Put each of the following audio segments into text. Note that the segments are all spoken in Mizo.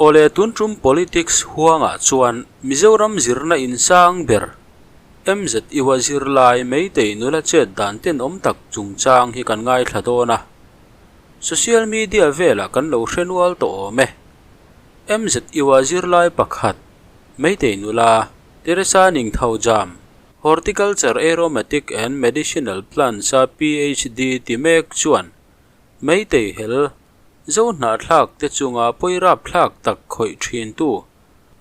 Awle tun tum politics huangah chuan Mizoram zirna in sang ber MZU a zirlai Meitei nula chet dan tenawm tak chungchang hi kan ngaithla dawn a. Social media velah kan lo hre nual tawh awm e. MZU a zirlai pakhat Meitei nula Teresa Ningthaujam, Horticulture Aromatic and Medicinal Plants a PhD ti mek chuan Meitei hel Zo hnahthlak te chunga pawirap thlak tak khawih thin tu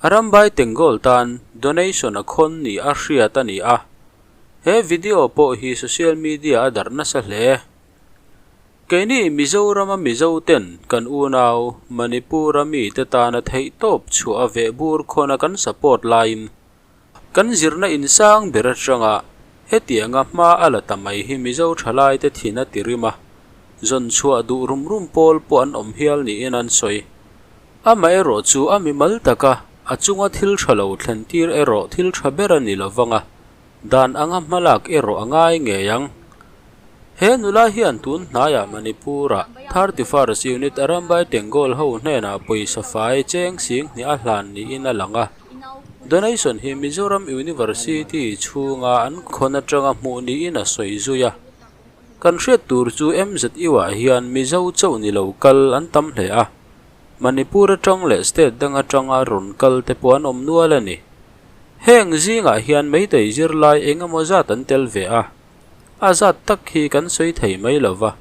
Arambai Tengol tan donation a khawn ni a hriat a ni a. He video pawh hi social media a darh nasa hle. Keini Mizorama Mizo ten kan unau Manipur-a mite tana theihtawp chhuah a veh bur khawna kan support laiin kan zirna insang ber atanga hetianga hma a la ta mai hi Mizo thalaite thin a ti rim a, zawn chhuah duh rum rum pawl pawh an awm hial niin an sawi. Amaherawh chu a mimal taka a chunga thil tha lo thlen tir erawh thil tha ber a ni lovang a, Dan anga hmalak erawh a ngai ngei ang. He nula hian tun hnaiah Manipur-ah 31st Unit Arambai Tengol ho hnenah pawisa fai cheng sing hnih a hlan niin a lang a. Donation hi Mizoram University chhunga an khawn atanga hmuh niin a sawi zui a. Kan hriat tur chu MZU-ah hian Mizo chauh ni lo kal an tam hle a. Manipur atang leh state dang atanga rawn kal te pawh an awm nual a ni. Heng zingah hian Meitei zirlai eng emaw zat an tel ve a, a zat tak hi kan sawi thei mai lo va.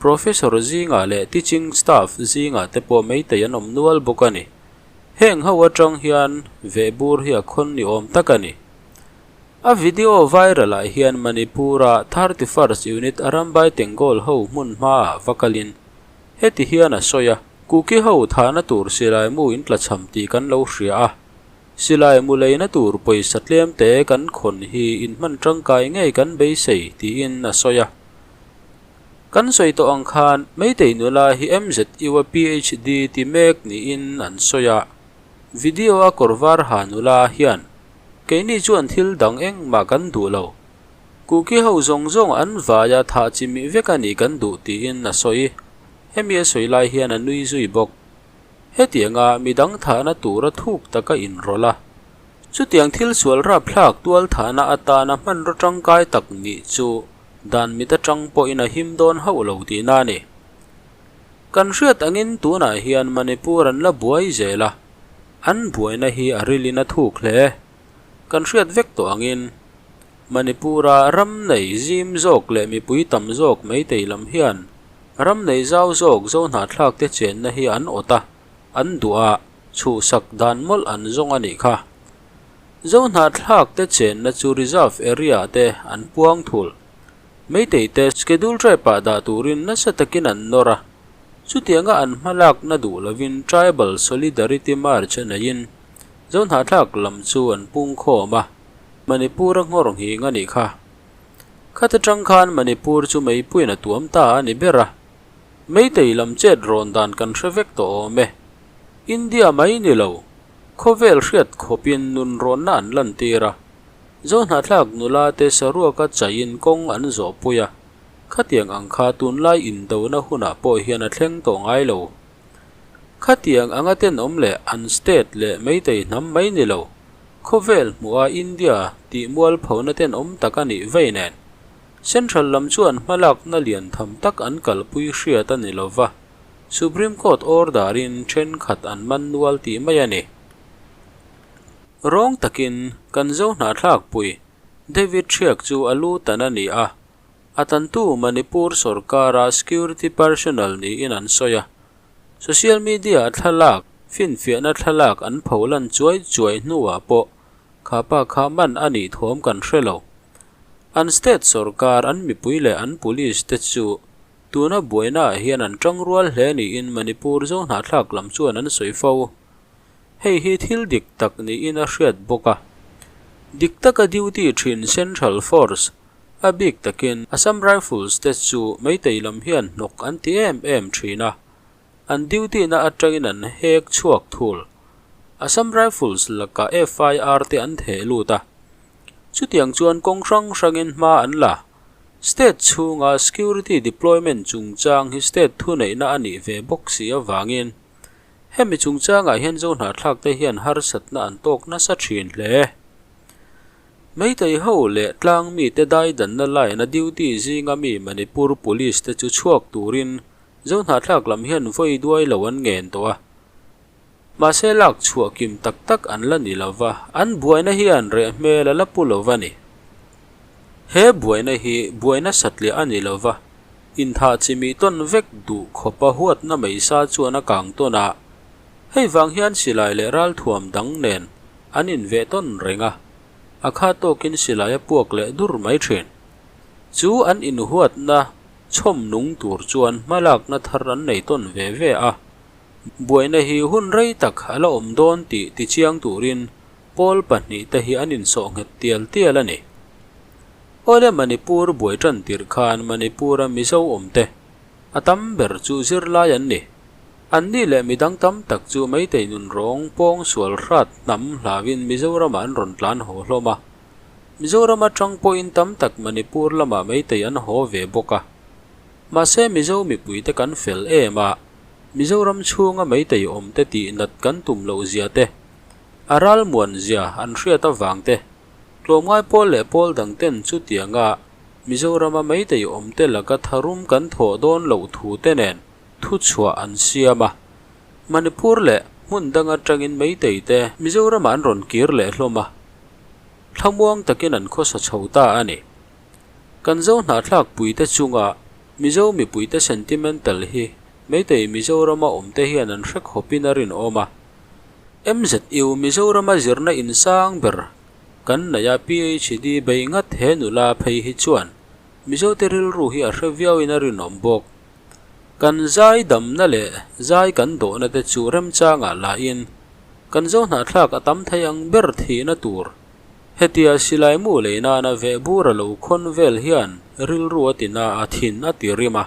Professor zingah leh teaching staff zingah te pawh Meitei an awm nual bawk a ni. Heng ho atang hian vehbur hi a khawn ni awm tak a ni. A video viral ah hian Manipur-a 31st Unit Arambai Tengol ho hmun hmaah va kalin heti hian a sawi a, Kuki ho thahna tur silai mu in tlachham tih kan lo hria a, Silai mu leina tur pawisa tlem te kan khawn hi inhman tangkai ngei kan beisei tiin a sawi a. Kan sawi tawh ang khan Meitei nula hi MZU a PhD ti mek niin an sawi a. Video a kawr var ha nula hian keini chuan thil dang engmah kan duh lo. Kuki ho zawng zawng an vaia thah chi mih vek a nih kan duh tiin a sawi. Hemi a sawi lai hian a nui zui bawk. Hetianga midang thahna tura thuk taka inrawlh a, chutiang thil sual rapthlak tual thahna atana hmanraw tangkai tak nih chu dan mit atang pawhin a him dawn hauh lo tihna a ni. Kan hriat angin tunah hian Manipur an la buai zel a, an buaina hi a rilin a thuk hle. Kan hriat vek tawh angin Manipur-a ram nei zim zawk leh mipui tam zawk Meitei lam hian ram nei zau zawk Zohnahthlak te chenna hi an awt a, an duh a, chhuhsak dan mawlh an zawng a nih kha. Zohnahthlak te chenna chu reserve area te an puang thul. Meitei te schedule tribe-ah dah turin nasa takin an nawr a, chutianga an hmalakna duh lovin Tribal Solidarity March a neiin Zohnahthlak lam chu an pungkhawm a. Manipur a nghawr nghing a nih kha. Khata tang khan Manipur chu meipuiin a tuam ta a ni ber a. Meitei lam chet rawn dan kan hre vek tawh awm e. India mai ni lo, khawvel hriat khawpin nun rawnna an lantir a. Zohnahthlak nula te saruaka chaiin kawng an zawhpui a. Khatiang ang kha tunlai indona hunah pawh hian a thleng tawh ngai lo. Khatiang anga tenawm leh an state leh Meitei hnam mai ni lo, Khawvel hmuha India tih mualphona tenawm tak a nih vei nen, Central lam chuan hmalakna lian tham tak an kalpui hriat a ni lova, Supreme Court order-in thenkhat an man nual tih mai a ni. Rawng takin kan zo hnahthlakpui David Hriak chu a lu tan a ni a, a tantu Manipur sorkara security personnel niin an sawi a. Social media a thlalak, finfiahna thlalak an pho lan chuai chuai hnuah pawh kha pa kha man a nih thuam kan hre lo. An state sorkar, an mipui leh an police te chu tuna buainaah hian an tangrual hle niin Manipur Zohnahthlak lam chuan an sawi fo. Hei hi thil dik tak niin a hriat bawk a. Dik taka duty thin Central Force, a bik takin Assam Rifles te chu Meitei lam hian hnawk an ti em em thin a, an duty na atangin an hek chhuak thul. Assam Rifles lakah FIR te an theh lut a. Chutiang chuan kawng hrang hrangin hma an la. State chhunga security deployment chungchang hi state thuneihna a nih ve bawk si avangin. Hemi chungchangah hian Zohnahthlak te hian harsatna an tawk nasa thin hle. Meitei ho leh tlang mite daidanna line a duty zinga mi Manipur Police te chu chhuak turin Zohnahthlak lam hian vawi duai lo an ngen tawh a. Mahse lak chhuah kim tak tak an la ni lo va, an buaina hian reh hmel a la pu lo va ni. He buaina hi buaina satliah a ni lo va, inthah chimih tawn vek duh khawpa huatna mai sa chuan a kang tawn a, hei vang hian silai leh ralthuam dang nen an inveh tawn reng a, a kha tawkin silai a puak leh dur mai thin. Chu an inhuatna chhawm nung tur chuan hmalakna thar an nei tawn ve ve a, Buaina hi hun rei tak a la awm dawn tih tichiang turin pawl pahnihte hi an insawh nghet tial tial a ni. Awle Manipur buai tan tirh khan Manipur-a Mizo awmte a tam ber chu zirlai an ni. Anni leh midang tam tak chu Meitei nun rawng pawng sual hrat hnam hlauin Mizoramah an rawn tlan haw hlawm a. Mizoram atang pawhin tam tak Manipur lamah Meitei an haw ve bawk a. Mahse Mizo mipuite kan fel em a. Mizoram chhunga Meitei awmte tih nat kan tum loh zia te, a ralmuan zia an hriat avang te, tlawmngai pawl leh pawl dang ten chutianga Mizorama Meitei awmte laka tharum kan thawh dawn loh thu te nen thuchhuah an siam a. Manipur leh hmun dang atangin Meitei te Mizoramah an rawn kir leh hlawm a, thlamuang takin an khawsa chho ta a ni. Kan zo hnahthlak puite chunga Mizo mipuite sentimental hi Meitei Mizorama awmte hian an hre khawpin a rinawm a. MZU Mizorama zirna insang ber kan neih a PhD bei ngat he nula phei hi chuan Mizote rilru hi a hre viauin a rinawm bawk. Kan zai damna leh zai kan dawhna te chu remchangah lahin kan zo hnahthlak a tam thei ang ber thihna tur Hetia silai mu lei nana veh bur a lo khawn vel hian rilru a ti na a, thin a ti rim a.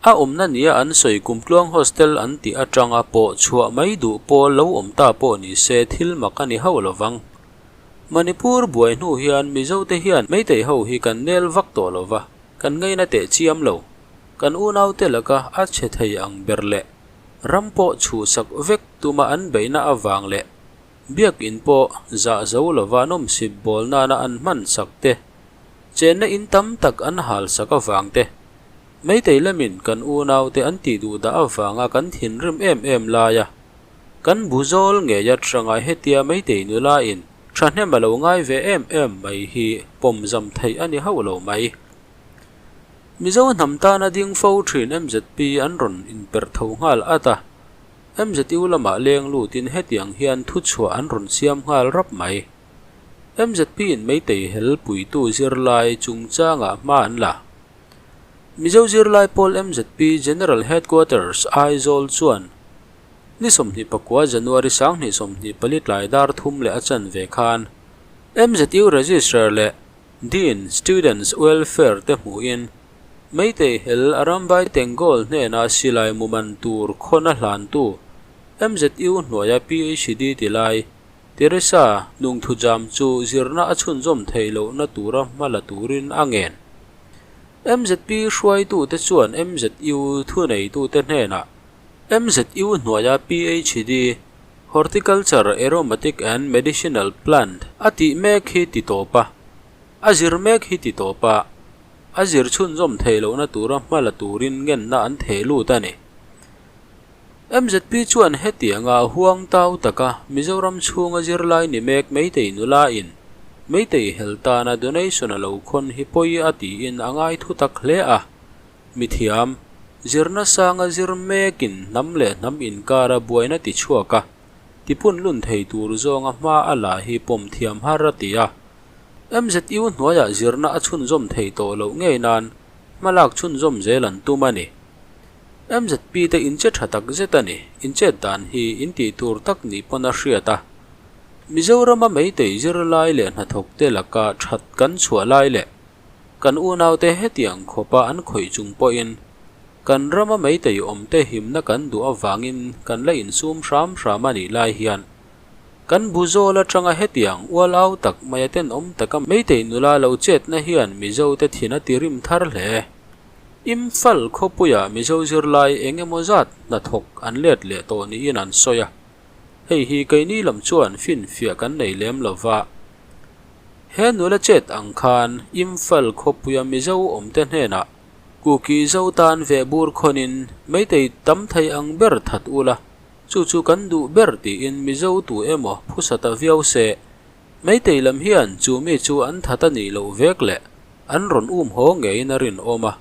A awmna nia an sawi Kumtluang Hostel an tih atanga pawh chhuah mai duh pawl lo awm ta pawh ni se thil mak a ni hauh lo vang. Manipur buai hnu hian Mizote hian Meitei ho hi kan nel vak tawh lo va, kan ngaina teh chiam lo. Kan unaute laka a chhe thei ang ber leh ram pawh chhuhsak vek tuma an beihna avang leh Biakinn pawh zah zo lova nawmsip bawl nana an hman sak te, chenna in tam tak an hal sak avang te, Meitei lamin kan unaute an tih duh dah avanga kan thinrim em em laia kan bu zawl ngei atanga hetia Meitei nula in thahnem a lo ngai ve em em mai hi pawmzam theih a ni hauh lo mai. Mizo hnam tana ding fo thin MZP an rawn inperh tho nghal at a. MZU lamah leng lutin hetiang hian thuchhuah an rawn siam nghal rap mai. MZP in Meitei hel puitu zirlai chungchangah hma an la. Mizo zirlai pawl MZP General Headquarters, Aizawl chuan ni 29 January 2024 tlai dar thum leh a chanve khan MZU Registrar leh Dean, Students Welfare te hmuhin Meitei hel a rambai Tenggol hnenah silai mu man tur khawn a hlantu MZU hnuaia PhD ti lai Teresa Nungthujam chu zirna a chhunzawm theih lohna tura hma la turin a ngen. MZP hruaitute chuan MZU thuneitute hnenah MZU hnuaia PhD Horticulture, Aromatic and Medicinal Plant a tih mek hi ti tawp a, a zir mek hi ti tawp a, a zir chhunzawm theih lohna tura hma la turin ngenna an theh lut a ni. MZP chuan hetianga huang tau taka Mizoram chhunga zirlai ni mek Meitei nula in Meitei hel tana donation a lo khawn hi pawi a tiin a ngai thu tak hle a. Mithiam, zirna sanga zir mekin hnam leh hnam inkara buaina ti chhuak a, tipun lun thei tur zawnga hma a la hi pawm thiam har a ti a. MZU hnuaiah zirna a chhunzawm thei tawh loh ngei nan hmalak chhunzawm zel an tum a ni. MZP te inche tha tak zet a ni, inchet dan hi intih tur tak nih pawn a hriat a. Mizorama Meitei zirlai leh hnathawkte laka that kan chhuah lai leh kan unaute hetiang khawpa an khawih chung pawhin kan rama Meitei awmte himna kan duh avangin kan la insum hram hram a nih lai hian Kan bu zawl atanga hetiang ual au tak mai a tenawm taka Meitei nula lo chetna hian Mizote thin a ti rim thar hle. Imphal khawpuia Mizo zirlai eng emaw zat hnathawk an let leh tawh niin an sawi a, hei hi keini lam chuan finfiah kan nei lem lo va. He nula chet ang khan Imphal khawpuia Mizo awmte hnenah Kuki zo tan ve bur khawnin Meitei tam thei ang ber that ula, chu chu kan duh ber tiin Mizo tu emaw phusa ta viau se, Meitei lam hian chu mi chu an that a nih loh vek leh an rawn um haw ngeiin a rinawm a.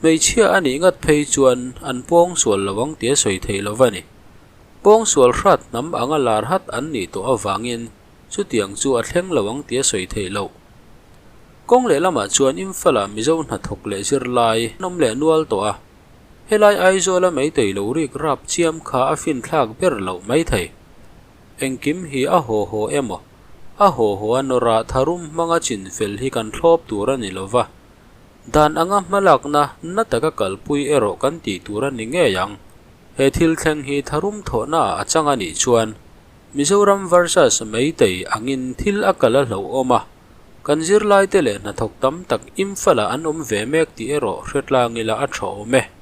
Hmeichhia a nih ngat phei chuan an pawng sual lo ang tia sawi theih lo va ni. Pawng sual hrat hnam anga lar hat an nih tawh avangin chutiang chu a thleng lo ang tia sawi theih loh. Kawng lehlamah chuan Imphal-ah Mizo hnathawk leh zirlai an awm leh nual tawh a. Helai Aizawla Meitei lo rik rap chiam kha a finthlak ber loh maithei. Engkim hi a haw haw emaw? A haw haw a nawrah tharum hmanga chinfel hi kan thlawp tur a ni lo va, dan anga hmalakna na taka kalpui erawh kan tih tur a ni ngei ang. He thil thleng hi tharum thawhnaah a chang a nih chuan Mizoram versus Meitei angin thil a kal a hlauhawm a, kan zirlaite leh hnathawk tam tak Imphal-ah an awm ve mek tih erawh hretlang ila a tha awm e.